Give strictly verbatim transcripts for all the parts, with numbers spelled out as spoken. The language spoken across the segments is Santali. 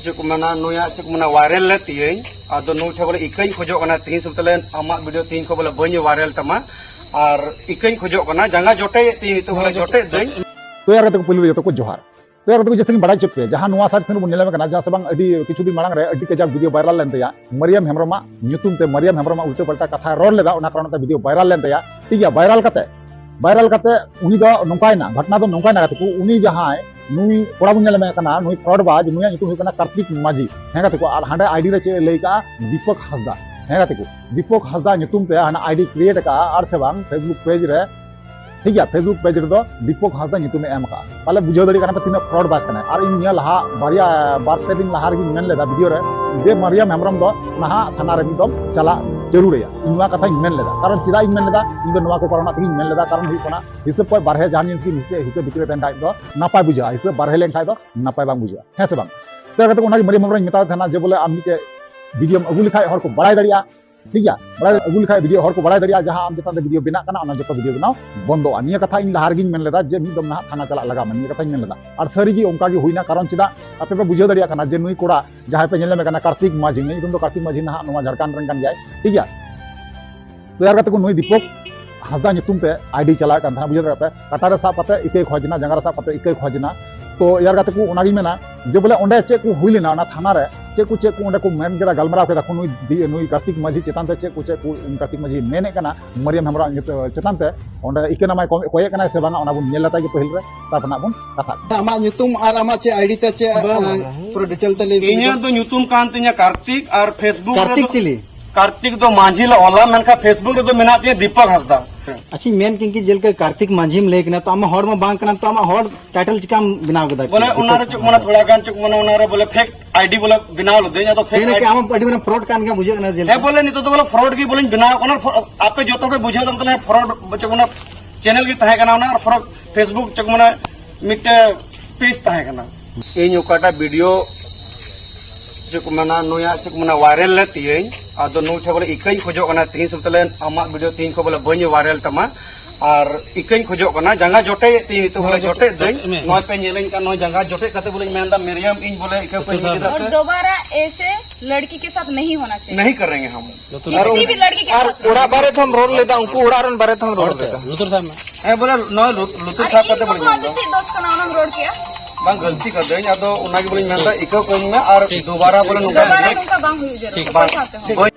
ᱪᱮᱫ ᱠᱚ ᱢᱮᱱᱟ, ᱱᱩᱭᱟᱜ ᱪᱮᱫ ᱠᱚ ᱢᱮᱱᱟ, ᱵᱷᱟᱭᱨᱟᱞ ᱞᱮ ᱛᱤᱭᱟᱹᱧ᱾ ᱟᱫᱚ ᱱᱩᱭ ᱴᱷᱮᱱ ᱵᱚᱞᱮ ᱤᱠᱟᱹᱧ ᱠᱷᱚᱡᱚᱜ ᱠᱟᱱᱟ, ᱛᱤᱦᱤᱧ ᱥᱩᱫᱷᱟᱹ ᱞᱮ ᱟᱢᱟᱜ ᱵᱷᱤᱰᱤᱭᱳ ᱛᱤᱦᱤᱧ ᱠᱷᱚᱱ ᱵᱚᱞᱮ ᱵᱟᱹᱧ ᱵᱷᱟᱭᱨᱟᱞ ᱛᱟᱢᱟ᱾ ᱟᱨ ᱤᱠᱟᱹᱧ ᱠᱷᱚᱡᱚᱜ ᱠᱟᱱᱟ, ᱡᱟᱸᱜᱟ ᱡᱚᱴᱮᱫ ᱛᱤᱧ ᱱᱤᱛᱚᱜ ᱵᱚᱞᱮ ᱡᱚᱴᱮᱫ ᱫᱟᱹᱧ᱾ ᱛᱚ ᱭᱟᱨ ᱜᱟᱛᱮ ᱠᱚ, ᱯᱩᱭᱞᱩ ᱨᱮ ᱡᱚᱛᱚ ᱠᱚ ᱡᱚᱦᱟᱨ᱾ ᱛᱚ ᱭᱟᱨ ᱜᱟᱛᱮ ᱠᱚ, ᱡᱮᱥᱮ ᱠᱤ ᱵᱟᱲᱟᱭ ᱦᱚᱪᱚ ᱯᱮ, ᱡᱟᱦᱟᱸ ᱱᱚᱣᱟ ᱥᱟᱨ ᱥᱮᱱ ᱵᱚᱱ ᱧᱮᱞ ᱧᱟᱢ ᱠᱟᱱᱟ, ᱡᱟᱦᱟᱸ ᱥᱮ ᱵᱟᱝ ᱟᱹᱰᱤ ᱠᱤᱪᱷᱩ ᱫᱤᱱ ᱢᱟᱲᱟᱝ ᱨᱮ ᱟᱹᱰᱤ ᱠᱟᱡᱟᱠ ᱵᱷᱤᱰᱤᱭᱳ ᱵᱷᱟᱭᱨᱟᱞ ᱞᱮᱱ ᱛᱟᱭᱟ ᱢᱟᱨᱤᱭᱟᱢ ᱦᱮᱢᱵᱨᱚᱢᱟᱜ ᱧᱩᱛᱩᱢ ᱛᱮ, ᱢᱟᱨᱤᱭᱟᱢ ᱦᱮᱢᱵᱨᱚᱢᱟᱜ ᱩᱞᱴᱟᱹ ᱯᱟᱞᱴᱟ ᱠᱟᱛᱷᱟᱭ ᱨᱚᱲ ᱞᱮᱫᱟ, ᱚᱱᱟ ᱠᱟᱨᱚᱱ ᱛᱮ ᱵᱷᱤᱰᱤᱭᱳ ᱵᱷᱟᱭᱨᱟᱞ ᱞᱮᱱ ᱛᱟᱭᱟ᱾ ᱴᱷᱤᱠ ᱜᱮᱭᱟ, ᱵᱷᱟᱭᱨᱟᱞ ᱠᱟᱛᱮ, ᱵᱷᱟᱭᱨᱟᱞ ᱠᱟᱛᱮ ᱩᱱᱤ ᱫᱚ ᱱᱚᱝᱠᱟᱭᱱᱟ, ᱜᱷᱚᱴᱱᱟ ᱫᱚ ᱱᱚᱝᱠᱟᱭᱱᱟ ᱜᱟᱛᱮ ᱠᱚ, ᱩᱱᱤ ᱡᱟᱦᱟᱸᱭ ᱱᱩᱭ ᱠᱚᱲᱟ ᱵᱚᱱ ᱧᱮᱞ ᱮᱢᱮ ᱠᱟᱱᱟ, ᱱᱩᱭ ᱯᱷᱨᱚᱰ ᱵᱟᱡᱽ, ᱱᱩᱭᱟᱜ ᱧᱩᱛᱩᱢ ᱦᱩᱭᱩᱜ ᱠᱟᱱᱟ ᱠᱟᱨᱛᱤᱠ ᱢᱟᱹᱡᱷᱤ᱾ ᱦᱮᱸ ᱜᱟᱛᱮ ᱠᱚ, ᱟᱨ ᱦᱟᱸᱰᱮ ᱟᱭᱰᱤ ᱨᱮ ᱪᱮᱫ ᱮ ᱞᱟᱹᱭ ᱠᱟᱜᱼᱟ, ᱫᱤᱯᱚᱠ ᱦᱟᱸᱥᱫᱟ᱾ ᱦᱮᱸ ᱜᱟᱛᱮ ᱠᱚ, ᱫᱤᱯᱚᱠ ᱦᱟᱸᱥᱫᱟ ᱧᱩᱛᱩᱢ ᱛᱮ ᱦᱟᱱᱟ ᱟᱭᱰᱤ ᱠᱨᱤᱭᱮᱴ ᱟᱠᱟᱜᱼᱟ, ᱟᱨ ᱥᱮ ᱵᱟᱝ ᱯᱷᱮᱥᱵᱩᱠ ᱯᱮᱡᱽ ᱨᱮ, ᱴᱷᱤᱠ ᱜᱮᱭᱟ, ᱯᱷᱮᱥᱵᱩᱠ ᱯᱮᱡᱽ ᱨᱮᱫᱚ ᱫᱤᱯᱚᱠ ᱦᱟᱸᱥᱫᱟ ᱧᱩᱛᱩᱢ ᱮ ᱮᱢ ᱟᱠᱟᱜᱼᱟ᱾ ᱛᱟᱦᱞᱮ ᱵᱩᱡᱷᱟᱹᱣ ᱫᱟᱲᱮᱭᱟᱜ ᱠᱟᱱᱟ ᱯᱮ ᱛᱤᱱᱟᱹᱜ ᱯᱷᱨᱚᱰ ᱵᱟᱡᱽ ᱠᱟᱱᱟᱭ᱾ ᱟᱨ ᱤᱧ ᱱᱤᱭᱟᱹ ᱞᱟᱦᱟ ᱵᱟᱨᱭᱟ, ᱵᱟᱨ ᱯᱮ ᱫᱤᱱ ᱞᱟᱦᱟ ᱨᱮᱜᱮᱧ ᱢᱮᱱ ᱞᱮᱫᱟ ᱵᱷᱤᱰᱤᱭᱳ ᱨᱮ ᱡᱮ ᱢᱟᱨᱤᱭᱟᱢ ᱦᱮᱢᱵᱨᱚᱢ ᱫᱚ ᱱᱟᱦᱟᱜ ᱛᱷᱟᱱᱟ ᱨᱮ ᱮᱠᱫᱚᱢ ᱪᱟᱞᱟᱜ ᱡᱟᱹᱨᱩᱲ ᱟᱭᱟ᱾ ᱤᱧ ᱱᱚᱣᱟ ᱠᱟᱛᱷᱟᱧ ᱢᱮᱱ ᱞᱮᱫᱟ, ᱠᱟᱨᱚᱱ ᱪᱮᱫᱟᱜ ᱤᱧ ᱢᱮᱱ ᱞᱮᱫᱟ, ᱤᱧ ᱫᱚ ᱱᱚᱣᱟ ᱠᱚ ᱠᱟᱨᱚᱱ ᱛᱮᱜᱮᱧ ᱢᱮᱱ ᱞᱮᱫᱟ, ᱠᱟᱨᱚᱱ ᱦᱩᱭᱩᱜ ᱠᱟᱱᱟ ᱦᱤᱥᱟᱹᱵ ᱠᱷᱚᱱ ᱵᱟᱨᱦᱮ ᱡᱟᱦᱟᱱ ᱡᱤᱱᱤᱥ ᱜᱮ ᱦᱤᱥᱟᱹᱵ, ᱦᱤᱥᱟᱹᱵ ᱵᱷᱤᱛᱨᱤ ᱨᱮ ᱛᱟᱦᱮᱱ ᱠᱷᱟᱡ ᱫᱚ ᱱᱟᱯᱟᱭ ᱵᱩᱡᱷᱟᱹᱜᱼᱟ, ᱦᱤᱥᱟᱹᱵ ᱵᱟᱨᱦᱮ ᱞᱮᱱ ᱠᱷᱟᱡ ᱫᱚ ᱱᱟᱯᱟᱭ ᱵᱟᱝ ᱵᱩᱡᱷᱟᱹᱜᱼᱟ, ᱦᱮᱸ ᱥᱮ ᱵᱟᱝ? ᱛᱚ ᱜᱟᱛᱮ ᱠᱚ, ᱚᱱᱟᱜᱮ ᱢᱟᱨᱤᱭᱟᱢ ᱦᱮᱢᱵᱨᱚᱢ ᱤᱧ ᱢᱮᱛᱟᱣ ᱛᱟᱦᱮᱱᱟ ᱡᱮ ᱵᱚᱞᱮ ᱟᱢ ᱢᱤᱫᱴᱮᱡ ᱵᱷᱤᱰᱤᱭᱳᱢ ᱟᱹᱜᱩ ᱞᱮᱠᱷᱟᱡ ᱦᱚᱲ ᱠᱚ ᱵᱟᱲᱟᱭ ᱫᱟᱲᱮᱭᱟᱜᱼᱟ, ᱴᱷᱤᱠ ᱜᱮᱭᱟ, ᱵᱟᱲᱟᱭ ᱟᱹᱜᱩ ᱞᱮᱠᱷᱟᱡ ᱵᱷᱤᱰᱤᱭᱳ ᱦᱚᱲ ᱠᱚ ᱵᱟᱲᱟᱭ ᱫᱟᱲᱮᱭᱟᱜᱼᱟ, ᱡᱟᱦᱟᱸ ᱟᱢ ᱪᱮᱛᱟᱱ ᱛᱮ ᱵᱷᱤᱰᱤᱭᱳ ᱵᱮᱱᱟᱜ ᱠᱟᱱᱟ ᱚᱱᱟ ᱡᱚᱛᱚ ᱵᱷᱤᱰᱤᱭᱳ ᱵᱮᱱᱟᱣ ᱵᱚᱱᱫᱚᱜᱼᱟ᱾ ᱱᱤᱭᱟᱹ ᱠᱟᱛᱷᱟ ᱤᱧ ᱞᱟᱦᱟ ᱨᱮᱜᱮᱧ ᱢᱮᱱ ᱞᱮᱫᱟ ᱡᱮ ᱢᱤᱫ ᱫᱚᱢ ᱱᱟᱦᱟᱜ ᱛᱷᱟᱱᱟ ᱪᱟᱞᱟᱜ ᱞᱟᱜᱟᱣ ᱢᱮ, ᱱᱤᱭᱟᱹ ᱠᱟᱛᱷᱟᱧ ᱢᱮᱱ ᱞᱮᱫᱟ᱾ ᱟᱨ ᱥᱟᱹᱨᱤ ᱜᱮ ᱚᱱᱠᱟ ᱜᱮ ᱦᱩᱭᱱᱟ, ᱠᱟᱨᱚᱱ ᱪᱮᱫᱟᱜ ᱟᱯᱮ ᱯᱮ ᱵᱩᱡᱷᱟᱹᱣ ᱫᱟᱲᱮᱭᱟᱜ ᱠᱟᱱᱟ ᱡᱮ ᱱᱩᱭ ᱠᱚᱲᱟ ᱡᱟᱦᱟᱸᱭ ᱯᱮ ᱧᱮᱞ ᱧᱟᱢᱮ ᱠᱟᱱᱟ ᱠᱟᱨᱛᱤᱠ ᱢᱟᱹᱡᱷᱤ, ᱱᱩᱭ ᱧᱩᱛᱩᱢ ᱫᱚ ᱠᱟᱨᱛᱤᱠ ᱢᱟᱹᱡᱷᱤ ᱱᱟᱦᱟᱜ ᱱᱚᱣᱟ ᱡᱷᱟᱲᱠᱷᱚᱸᱰ ᱨᱮᱱ ᱠᱟᱱ ᱜᱮᱭᱟᱭ, ᱴᱷᱤᱠ ᱜᱮᱭᱟ᱾ ᱛᱚ ᱭᱟᱨ ᱜᱟᱛᱮ ᱠᱚ, ᱱᱩᱭ ᱫᱤᱯᱚᱠ ᱦᱟᱸᱥᱫᱟ ᱧᱩᱛᱩᱢ ᱛᱮ ᱟᱭᱰᱤ ᱪᱟᱞᱟᱣᱮᱫ ᱠᱟᱱ ᱛᱟᱦᱮᱱᱟ, ᱵᱩᱡᱷᱟᱹᱣ ᱫᱟᱲᱮᱭᱟᱜ ᱯᱮ, ᱠᱟᱴᱟ ᱨᱮ ᱥᱟᱵ ᱠᱟᱛᱮ ᱤᱠᱟᱹᱭ ᱠᱷᱚᱡᱽ ᱮᱱᱟ, ᱡᱟᱸᱜᱟ ᱨᱮ ᱥᱟᱵ ᱠᱟᱛᱮ ᱤᱠᱟᱹᱭ ᱠᱷᱚᱡᱽ ᱮᱱᱟ᱾ ᱛᱚ ᱭᱟᱨ ᱜᱟᱛᱮ ᱠᱚ, ᱚᱱᱟᱜᱤᱧ ᱢᱮᱱᱟ ᱡᱮ ᱵᱚᱞᱮ ᱚᱸᱰᱮ ᱪᱮᱫ ᱠᱚ ᱦᱩᱭ ᱞᱮᱱᱟ ᱚᱱᱟ ᱛᱷᱟᱱᱟ ᱨᱮ, ᱪᱮᱫ ᱠᱚ, ᱪᱮᱫ ᱠᱚ ᱚᱸᱰᱮ ᱠᱚ ᱢᱮᱱ ᱠᱮᱫᱟ, ᱜᱟᱞᱢᱟᱨᱟᱣ ᱠᱮᱫᱟ ᱠᱚ ᱱᱩᱭ ᱫᱤ-, ᱱᱩᱭ ᱠᱟᱨᱛᱤᱠ ᱢᱟᱹᱡᱷᱤ ᱪᱮᱛᱟᱱ ᱛᱮ, ᱪᱮᱫ ᱠᱚ, ᱪᱮᱫ ᱠᱚ ᱩᱱᱤ ᱠᱟᱨᱛᱤᱠ ᱢᱟᱹᱡᱷᱤ ᱢᱮᱱᱮᱫ ᱠᱟᱱᱟ ᱢᱟᱨᱤᱭᱟᱢ ᱦᱮᱢᱵᱨᱚᱢ ᱧᱩᱛᱩᱢ ᱪᱮᱛᱟᱱ ᱛᱮ, ᱚᱸᱰᱮ ᱤᱠᱟᱹᱱᱟᱢᱟᱭ ᱠᱚ-, ᱠᱚᱭᱮᱫ ᱠᱟᱱᱟᱭ ᱥᱮ ᱵᱟᱝᱟ, ᱚᱱᱟ ᱵᱚᱱ ᱧᱮᱞ ᱞᱮᱛᱟᱭ ᱜᱮ ᱯᱟᱹᱦᱤᱞ ᱨᱮ, ᱛᱟᱨᱯᱚᱨ ᱱᱟᱜ ᱵᱚᱱ ᱠᱟᱛᱷᱟᱜ ᱠᱟᱱᱟ᱾ ᱟᱢᱟᱜ ᱧᱩᱛᱩᱢ ᱟᱨ ᱟᱢᱟᱜ ᱪᱮᱫ ᱟᱭᱰᱤ ᱛᱮ ᱪᱮᱫ, ᱵᱟᱝ, ᱟᱸ, ᱵᱟᱝ᱾ ᱯᱩᱨᱟᱹ ᱰᱤᱴᱮᱞ ᱛᱮ ᱞᱟᱹᱭ ᱢᱮ᱾ ᱤᱧᱟᱹᱜ ᱫᱚ ᱧᱩᱛᱩᱢ ᱠᱟᱱ ᱛᱤᱧᱟ ᱠᱟᱨᱛᱤᱠ, ᱟᱨ ᱯᱷᱮᱥᱵᱩᱠ ᱠᱟᱨᱛᱤᱠ ᱨᱮᱫᱚ ᱪᱤᱞᱤ? ᱠᱟᱨᱛᱤᱠ ᱫᱚ ᱢᱟᱹᱡᱷᱤ ᱞᱮ ᱚᱞᱟ, ᱢᱮᱱᱠᱷᱟᱱ ᱯᱷᱮᱥᱵᱩᱠ ᱨᱮᱫᱚ ᱢᱮᱱᱟᱜ ᱛᱤᱧᱟ ᱫᱤᱯᱚᱠ ᱦᱟᱸᱥᱫᱟ᱾ ᱟᱪᱪᱷᱟ, ᱢᱮᱱ ᱠᱤᱧ ᱠᱤ ᱡᱮᱞᱮᱠᱟ ᱠᱟᱨᱛᱤᱠ ᱢᱟᱹᱡᱷᱤᱢ ᱞᱟᱹᱭ ᱠᱟᱱᱟ, ᱛᱚ ᱟᱢᱟᱜ ᱦᱚᱲ ᱢᱟ ᱵᱟᱝ ᱠᱟᱱᱟᱢ, ᱛᱚ ᱟᱢᱟᱜ ᱦᱚᱲ ᱴᱟᱭᱴᱮᱞ ᱪᱤᱠᱟᱢ ᱵᱮᱱᱟᱣ ᱠᱮᱫᱟ? ᱵᱚᱞᱮ ᱚᱱᱟ ᱨᱮ ᱪᱮᱫ ᱠᱚ ᱢᱮᱱᱟ, ᱛᱷᱚᱲᱟ ᱜᱟᱱ ᱪᱮᱫ ᱠᱚ ᱢᱮᱱᱟ, ᱚᱱᱟ ᱨᱮ ᱵᱚᱞᱮ ᱯᱷᱮᱠ ᱟᱭᱰᱤ ᱵᱚᱞᱮ ᱵᱮᱱᱟᱣ ᱞᱮᱫᱟᱹᱧ, ᱟᱫᱚ ᱯᱷᱮᱠ ᱦᱮᱸ, ᱞᱮᱠᱟ ᱟᱭᱰᱤ ᱟᱢ ᱟᱹᱰᱤ ᱢᱟᱨᱟᱝ ᱯᱷᱨᱚᱰ ᱠᱟᱱ ᱜᱮᱭᱟ ᱵᱩᱡᱷᱟᱹᱜ ᱠᱟᱱᱟ ᱡᱮᱞᱮᱠᱟ᱾ ᱦᱮᱸ, ᱵᱚᱞᱮ ᱱᱤᱛᱚᱜ ᱫᱚ ᱵᱚᱞᱮ ᱯᱷᱨᱚᱰ ᱜᱮ ᱵᱚᱞᱮᱧ ᱵᱮᱱᱟᱣ ᱠᱟᱱᱟ᱾ ᱯᱷᱨᱚ-, ᱟᱯᱮ ᱡᱚᱛᱚ ᱯᱮ ᱵᱩᱡᱷᱟᱹᱣ ᱫᱟᱲᱮᱭᱟᱜ ᱠᱟᱱᱟ, ᱯᱷᱨᱚᱰ ᱪᱮᱫ ᱠᱚ ᱢᱮᱱᱟ, ᱪᱮᱱᱮᱞ ᱜᱮ ᱛᱟᱦᱮᱸ ᱠᱟᱱᱟ, ᱚᱱᱟ ᱯᱷᱨᱚᱰ ᱯᱷᱮᱥᱵᱩᱠ ᱪᱮᱫ ᱠᱚ ᱢᱮᱱᱟ, ᱢᱤᱫᱴᱮᱡ ᱯᱮᱡᱽ ᱛᱟᱦᱮᱸ ᱠᱟᱱᱟ᱾ ᱤᱧ ᱚᱠᱟᱴᱟᱜ ᱵᱷᱤᱰᱤᱭᱳ ᱪᱮᱫ ᱠᱚ ᱢᱮᱱᱟ, ᱱᱩᱭᱟᱜ ᱪᱮᱫ ᱠᱚ ᱢᱮᱱᱟ, ᱵᱷᱟᱭᱨᱟᱞ ᱞᱮᱫ ᱛᱤᱭᱟᱹᱧ, ᱟᱫᱚ ᱱᱩᱭ ᱴᱷᱮᱱ ᱵᱚᱞᱮ ᱤᱠᱟᱹᱧ ᱠᱷᱚᱡᱚᱜ ᱠᱟᱱᱟ, ᱛᱤᱦᱤᱧ ᱥᱩᱫᱷᱟᱹ ᱞᱮ ᱟᱢᱟᱜ ᱵᱷᱤᱰᱤᱭᱳ ᱛᱤᱦᱤᱧ ᱠᱷᱚᱱ ᱵᱚᱞᱮ ᱵᱟᱹᱧ ᱵᱷᱟᱭᱨᱟᱞ ᱛᱟᱢᱟ᱾ ᱟᱨ ᱤᱠᱟᱹᱧ ᱠᱷᱚᱡᱚᱜ ᱠᱟᱱᱟ, ᱡᱟᱸᱜᱟ ᱡᱚᱴᱮᱫ ᱛᱤᱧ ᱱᱤᱛᱚᱜ ᱵᱚᱞᱮ ᱡᱚᱴᱮᱫ ᱫᱟᱹᱧ᱾ ᱱᱚᱜᱼᱚᱭ ᱯᱮ ᱧᱮᱞᱮᱧ ᱠᱟᱱ, ᱱᱚᱜᱼᱚᱭ ᱡᱟᱸᱜᱟ ᱡᱚᱴᱮᱫ ᱠᱟᱛᱮ ᱵᱚᱞᱮᱧ ᱢᱮᱱᱫᱟ, ᱢᱤᱨᱤᱭᱟᱢ, ᱤᱧ ᱵᱚᱞᱮ ᱤᱠᱟᱹ ᱠᱚᱧ ᱪᱮᱫᱟᱜ ᱯᱮ? दोबारा ऐसे लड़की के साथ नहीं होना चाहिए। नहीं करेंगे हम। ᱞᱩᱛᱩᱨ ᱟᱨ ᱠᱤᱥᱤ ᱵᱤ ᱞᱟᱲᱠᱤ ᱠᱮ ᱟᱨ ᱥᱟᱛᱷ ᱚᱲᱟᱜ ᱵᱟᱨᱮ ᱛᱮᱦᱚᱸ ᱨᱚᱲ ᱞᱮᱫᱟ, ᱩᱱᱠᱩ ᱚᱲᱟᱜ ᱨᱮᱱ ᱵᱟᱨᱮ ᱛᱮᱦᱚᱸ ᱨᱚᱲ ᱞᱮᱫᱟ᱾ ᱞᱩᱛᱩᱨ ᱥᱟᱵ ᱢᱮ᱾ ᱦᱮᱸ, ᱵᱚᱞᱮ ᱱᱚᱜᱼᱚᱭ ᱞᱩ-, ᱞᱩᱛᱩᱨ ᱟᱨ ᱥᱟᱵ ᱤᱧ ᱠᱟᱛᱮ ᱵᱚᱞᱮ ᱜᱚᱜᱚ ᱢᱮᱱᱫᱟ᱾ ᱟᱫᱚ ᱪᱮᱫ ᱫᱚᱥ ᱠᱟᱱᱟ, ᱚᱱᱟᱢ ᱨᱚᱲ ᱠᱮᱭᱟ? ᱵᱟᱝ, ᱜᱟᱹᱞᱛᱤ ᱠᱟᱫᱟᱹᱧ, ᱟᱫᱚ ᱚᱱᱟᱜᱮ ᱵᱚᱞᱮᱧ ᱢᱮᱱᱫᱟ, ᱤᱠᱟᱹ ᱠᱚᱧ ᱢᱮ ᱟᱨ ᱫᱩᱵᱟᱨᱟ ᱵᱚᱞᱮ ᱱᱚᱝᱠᱟ ᱫᱩᱵᱟᱨᱟ ᱱᱚᱝᱠᱟ ᱵᱟᱝ ᱦᱩᱭᱩᱜ ᱡᱟᱹᱨᱩᱲ, ᱴᱷᱤᱠ᱾ ᱚᱠᱚᱭ ᱥᱟᱶᱛᱮ ᱦᱚᱸ᱾ ᱴᱷᱤᱠ᱾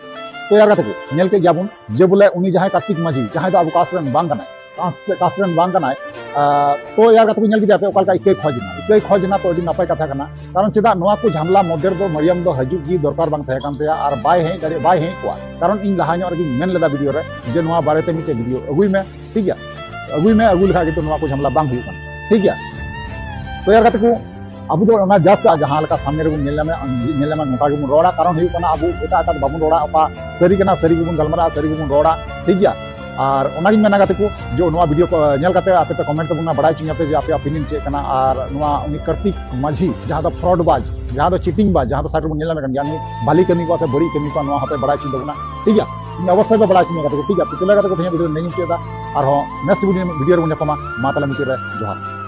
ᱛᱚ ᱭᱟᱨ ᱜᱟᱛᱮ ᱠᱚ, ᱧᱮᱞ ᱠᱮᱫ ᱜᱮᱭᱟ ᱵᱚᱱ ᱡᱮ ᱵᱚᱞᱮ ᱩᱱᱤ ᱡᱟᱦᱟᱸᱭ ᱠᱟᱨᱛᱤᱠ ᱢᱟᱹᱡᱷᱤ, ᱡᱟᱦᱟᱸᱭ ᱫᱚ ᱟᱵᱚ caste ᱨᱮᱱ ᱵᱟᱝ ᱠᱟᱱᱟᱭ, caste, caste ᱨᱮᱱ ᱵᱟᱝ ᱠᱟᱱᱟᱭ, ᱟᱨ ᱛᱚ ᱭᱟᱨ ᱜᱟᱛᱮ ᱠᱚ, ᱧᱮᱞ ᱠᱮᱫᱟ ᱯᱮ ᱚᱠᱟ ᱞᱮᱠᱟ ᱤᱠᱟᱹᱭ ᱠᱷᱚᱡᱽ ᱮᱱᱟ, ᱤᱠᱟᱹᱭ ᱠᱷᱚᱡᱽ ᱮᱱᱟ, ᱛᱚ ᱟᱹᱰᱤ ᱱᱟᱯᱟᱭ ᱠᱟᱛᱷᱟ ᱠᱟᱱᱟ᱾ ᱠᱟᱨᱚᱱ ᱪᱮᱫᱟᱜ ᱱᱚᱣᱟ ᱠᱚ ᱡᱷᱟᱢᱞᱟ ᱢᱚᱫᱽᱫᱷᱮ ᱨᱮᱫᱚ ᱢᱟᱨᱤᱭᱟᱢ ᱫᱚ ᱦᱤᱡᱩᱜ ᱜᱮ ᱫᱚᱨᱠᱟᱨ ᱵᱟᱝ ᱛᱟᱦᱮᱸ ᱠᱟᱱ ᱛᱟᱭᱟ, ᱟᱨ ᱵᱟᱭ ᱦᱮᱡ ᱫᱟᱲᱮᱭᱟᱜ, ᱵᱟᱭ ᱦᱮᱡ ᱠᱚᱜᱼᱟ᱾ ᱠᱟᱨᱚᱱ ᱤᱧ ᱞᱟᱦᱟ ᱧᱚᱜ ᱨᱮᱜᱮᱧ ᱢᱮᱱ ᱞᱮᱫᱟ video ᱨᱮ ᱡᱮ ᱱᱚᱣᱟ ᱵᱟᱨᱮᱛᱮ ᱢᱤᱫᱴᱮᱡ video ᱟᱹᱜᱩᱭ ᱢᱮ, ᱴᱷᱤᱠ ᱜᱮᱭᱟ, ᱟᱹᱜᱩᱭ ᱢᱮ, ᱟᱹᱜᱩ ᱞᱮᱠᱷᱟᱡ ᱜᱮᱛᱚ ᱱᱚᱣᱟ ᱠᱚ ᱡᱷᱟᱢᱞᱟ ᱵᱟᱝ ᱦᱩᱭᱩᱜ ᱠᱟᱱᱟ, ᱴᱷᱤᱠ ᱜᱮᱭᱟ᱾ ᱛᱚ ᱭᱟᱨ ᱜᱟᱛᱮ ᱠᱚ, ᱟᱵᱚ ᱫᱚ ᱚᱱᱟ just ᱡᱟᱦᱟᱸ ᱞᱮᱠᱟ ᱥᱟᱢᱱᱮ ᱨᱮᱵᱚᱱ ᱧᱮᱞ ᱧᱟᱢᱟ, ᱧᱮᱞ ᱧᱟᱢᱟ, ᱱᱚᱝᱠᱟ ᱜᱮᱵᱚᱱ ᱨᱚᱲᱟ᱾ ᱠᱟᱨᱚᱱ ᱦᱩᱭᱩᱜ ᱠᱟᱱᱟ, ᱟᱵᱚ ᱮᱴᱟᱜ ᱮᱴᱟᱜ ᱫᱚ ᱵᱟᱵᱚᱱ ᱨᱚᱲᱟ, ᱚᱠᱟ ᱥᱟᱹᱨᱤ ᱠᱟᱱᱟ ᱥᱟᱹᱨᱤ ᱜᱮᱵᱚᱱ ᱜᱟᱞᱢᱟᱨᱟᱜᱼᱟ, ᱥᱟᱹᱨᱤ ᱜᱮᱵᱚᱱ ᱨᱚᱲᱟ, ᱴᱷᱤᱠ ᱜᱮᱭᱟ᱾ ᱟᱨ ᱚᱱᱟᱜᱤᱧ ᱢᱮᱱᱟ ᱜᱟᱛᱮ ᱠᱚ, ᱡᱮ ᱱᱚᱣᱟ video ᱠᱚ ᱧᱮᱞ ᱠᱟᱛᱮ ᱟᱯᱮ ᱯᱮ comment ᱛᱟᱵᱚᱱᱟ, ᱵᱟᱲᱟᱭ ᱦᱚᱪᱚᱧᱟ ᱯᱮ ᱡᱮ ᱟᱯᱮᱭᱟᱜ opinion ᱪᱮᱫ ᱠᱟᱱᱟ᱾ ᱟᱨ ᱱᱚᱣᱟ ᱩᱱᱤ ᱠᱟᱨᱛᱤᱠ ᱢᱟᱹᱡᱷᱤ, ᱡᱟᱦᱟᱸ ᱫᱚ fraud ᱵᱟᱡᱽ, ᱡᱟᱦᱟᱸ ᱫᱚ cheating ᱵᱟᱡᱽ, ᱡᱟᱦᱟᱸ ᱫᱚ side ᱨᱮᱵᱚᱱ ᱧᱮᱞ ᱧᱟᱢᱮᱫ ᱠᱟᱱ ᱜᱮᱭᱟ, ᱩᱱᱤ ᱵᱷᱟᱞᱤ ᱠᱟᱹᱢᱤ ᱠᱚᱣᱟ ᱥᱮ ᱵᱟᱹᱲᱤᱡ ᱠᱟᱹᱢᱤ ᱠᱚᱣᱟ, ᱱᱚᱣᱟ ᱦᱚᱸᱯᱮ ᱵᱟᱲᱟᱭ ᱦᱚᱪᱚᱧ ᱛᱟᱵᱚᱱᱟ, ᱴᱷᱤᱠ ᱜᱮᱭᱟ᱾ ᱤᱧ ᱚᱵᱚᱥᱥᱳᱭ ᱯᱮ ᱵᱟᱲᱟᱭ ᱦᱚᱪᱚᱧᱟ ᱜᱟᱛᱮ ᱠᱚ, ᱴᱷᱤᱠ ᱜᱮᱭᱟ᱾ ᱛᱚ ᱪᱚᱞᱚ ᱜᱟᱛᱮ ᱠᱚ, ᱛᱮᱦᱮᱧᱟᱜ video ᱱᱤᱭᱟᱹ ᱢᱩᱪᱟᱹᱫ ᱮᱫᱟ᱾ ᱟᱨᱦᱚᱸ next video, video ᱨᱮᱵᱚᱱ ᱧᱟᱯᱟᱢᱟ᱾ ᱢᱟ ᱛᱟᱦᱞᱮ ᱢᱩᱪᱟᱹᱫ ᱨᱮ ᱡᱚᱦᱟᱨ᱾